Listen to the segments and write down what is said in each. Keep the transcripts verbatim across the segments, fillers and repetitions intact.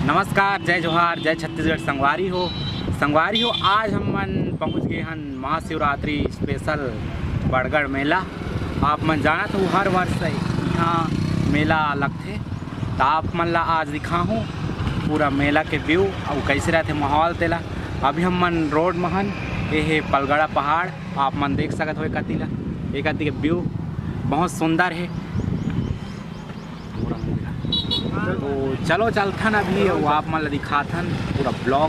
नमस्कार, जय जोहार, जय छत्तीसगढ़ संगवारी हो। संगवारी हो, आज हम मन पहुँच गए हन महाशिवरात्रि स्पेशल बड़गढ़ मेला। आप मन जानत हो, हर वर्ष यहाँ मेला लगथे, त आप मन ला आज दिखाहूँ पूरा मेला के व्यू अउ कैसे रहथे माहौल तेला। अभी हम मन रोड म हन, ये हे पलगड़ा पहाड़, आप मन देख सकत हो एक कति ला, एक कति के व्यू बहुत सुंदर हे। तो चलो चलथन अभी, अउ आप मन ला दिखाथन पूरा ब्लॉग।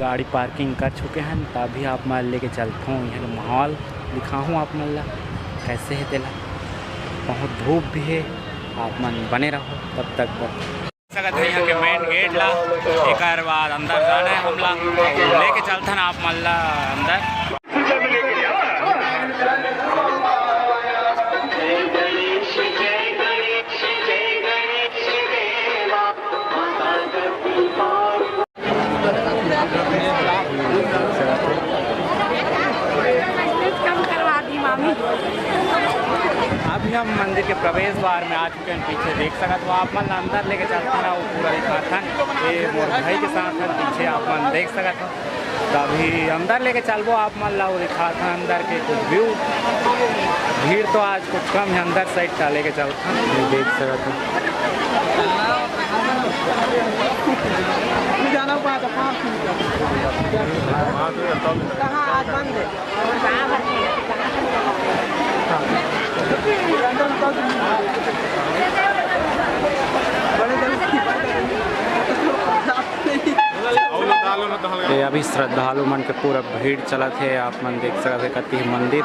गाड़ी पार्किंग कर चुके हन, त अभी आप मन लेके चलथों, यहाँ के माहौल दिखाहूँ आप मन ला कैसे हे तेला। बहुत धूप भी हे, आप मन बने रहो तब तक बर। सकत हे यहाँ के मेन गेट ला, एकर बाद अंदर जाना हे हमला, लेके चलथन आप मन ला अंदर। कम करवा दी मामी। अभी हम मंदिर के प्रवेश द्वार में आ चुके हैं। पीछे देख सकत हो आप मन ला अंदर लेके चलथन, वो पूरा दिखाथन। ये मोर भाई के साथ है, पीछे आप मन देख सकत हो। तो अभी अंदर लेके चलबो आप मन ला, वो दिखाथन अंदर के कुछ व्यू। भीड़ तो आज कुछ कम है, अंदर साइड ला लेके चलथन, ये देख सकत हो। कहाँ आज बंद है? ये अभी श्रद्धालु मन के पूरा भीड़ चलत हे, आप मन देख सकत हे कति मंदिर।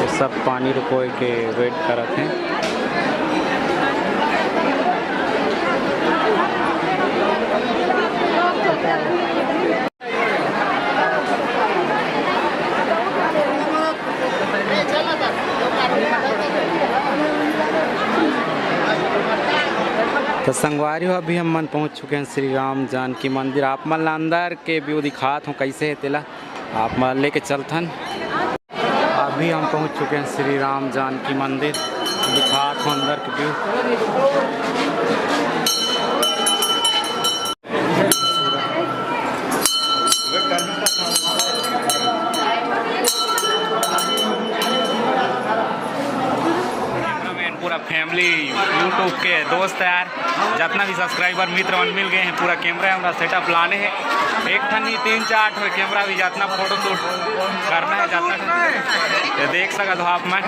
ये सब पानी रुकोय के वेट करत हे। तो संगवारी हो, अभी हम मन पहुंच चुके हैं श्री राम जानकी मंदिर। आप मन ला अंदर के व्यू दिखात हूँ, कैसे है तेला आप मन लेके चलथन। अभी हम पहुंच चुके हैं श्री राम जानकी मंदिर, दिखात हूँ अंदर के व्यू। पूरा फैमिली, YouTube के दोस्त यार, जितना भी सब्सक्राइबर मित्र मन मिल गए हैं, पूरा कैमरा वैमरा सेटअप लाने हैं। एक ठन नहीं, तीन चार ठो कैमरा भी, जितना फोटो शूट करना है, जितना ये देख सकत हो आप मन।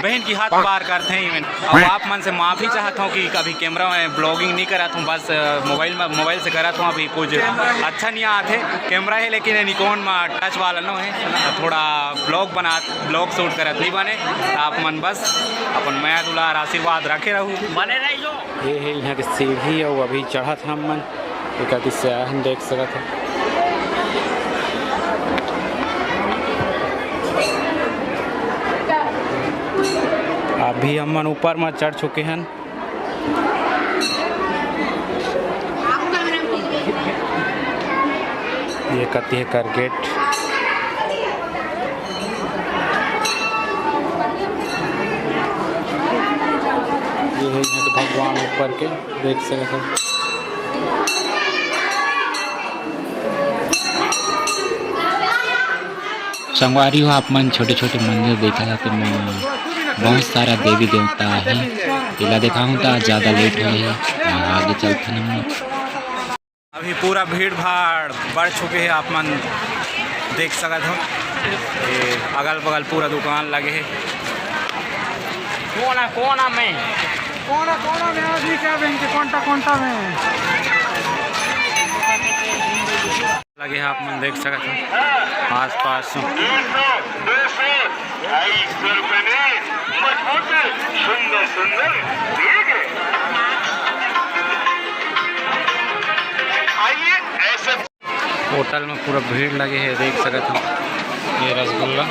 बहन की हाथ बार करते हैं इवेंट। अब आप मन से माफ़ी चाहत हूँ कि कभी कैमरा में ब्लॉगिंग नहीं करत हूँ, बस अ, मोबाइल में, मोबाइल से करत हूँ। अभी कुछ अच्छा नहीं आते, कैमरा है लेकिन निकॉन में टच वाला नो है, थोड़ा ब्लॉग बना, ब्लॉग शूट करत नहीं बने। आप मन बस अपन मया दुलार आशीर्वाद रखे रहू। बने रही जो। ये है यहाँ के सीढ़ी और अभी चढ़त हम मन। एकर दिशा हम देख सकत हन। अभी हमन ऊपर म चढ़ चुके हन। ये कति हे कर गेट। करके देख सकत हव। संगवारी हो, आप मन छोटे-छोटे मंदिर देखा जाते, में बहुत सारा देवी देवता हे, तेला देखाहूँ त ज्यादा लेट होही, आगे चलथन हम। अभी पूरा भीड़ भाड़ बढ़ चुके हे, आप मन देख सकत हो, ये अगल बगल पूरा दुकान लगे हे। कोना कोना में, कोना कोना में, अभी क्या बेंच, कोंटा कोंटा में लगे हे, आप मन देख सकत हो आसपास। ढाई सौ रुपए में मजबूत, सुंदर सुंदर बैग। आइए, ऐसा होटल में पूरा भीड़ लगे हे, देख सकत हो। ये रसगुल्ला।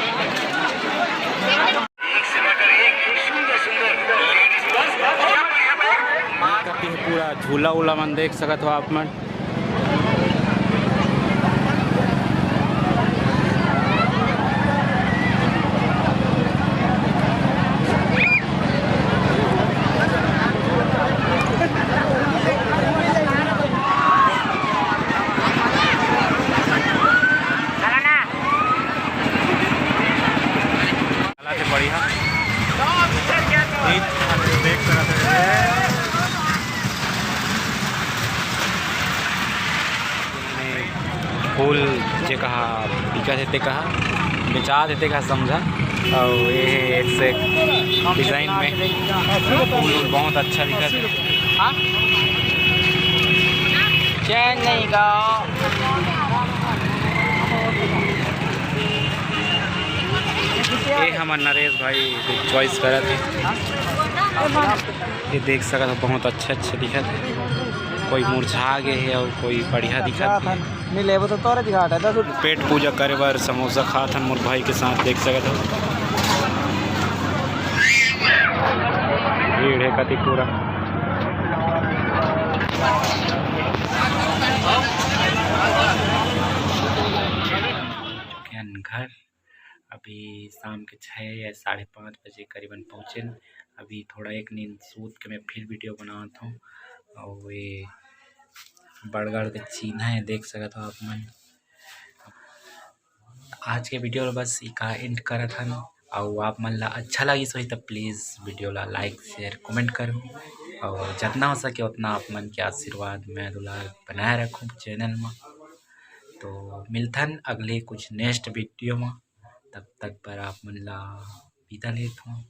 पूरा झूला उला मन देख सकत हो आप मन। चला थे बढ़िया। देख सकत हव। फूल जे कहा बिकत हे ते कहा, बेचात हे ते कहा समझा। अउ ये एक से एक डिजाइन में फूल उल बहुत अच्छा दिखत हे। हाँ? चैन नहीं का। ये हमर नरेश भाई चॉइस करत हे। ये देख सकत हो, बहुत अच्छा अच्छा दिखत हे। कोई मुरझा गे हे अउ कोई बढ़िया दिखत हे। नहीं लेबो तो तोरे दिखा दे, दस रुपये। पेट पूजा करे बर समोसा खात हन मोर भाई के साथ, देख सकत हो। भीड़ हे कति पूरा। घर अभी शाम के छः या साढ़े पाँच बजे करीबन पहुँचेन। अभी थोड़ा एक नींद सूत के मैं फिर वीडियो बनावत हूँ। अउ ये बड़गड़ के चीन्हा हे, देख सकत हो आप मन। आज के वीडियो ल बस इका एंड करत हन। अउ आप मन ला अच्छा लगिस होही त प्लीज वीडियो ला लाइक, शेयर, कमेंट करो। अउ जतना हो सके उतना आप मन के आशीर्वाद, मया दुलार बनाए रखो चैनल म। तो मिलथन अगले कुछ नेक्स्ट वीडियो म। तब तक बर आप मन ला विदा लेत हूँ।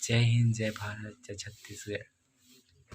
जय हिंद, जय भारत, जय छत्तीसगढ़।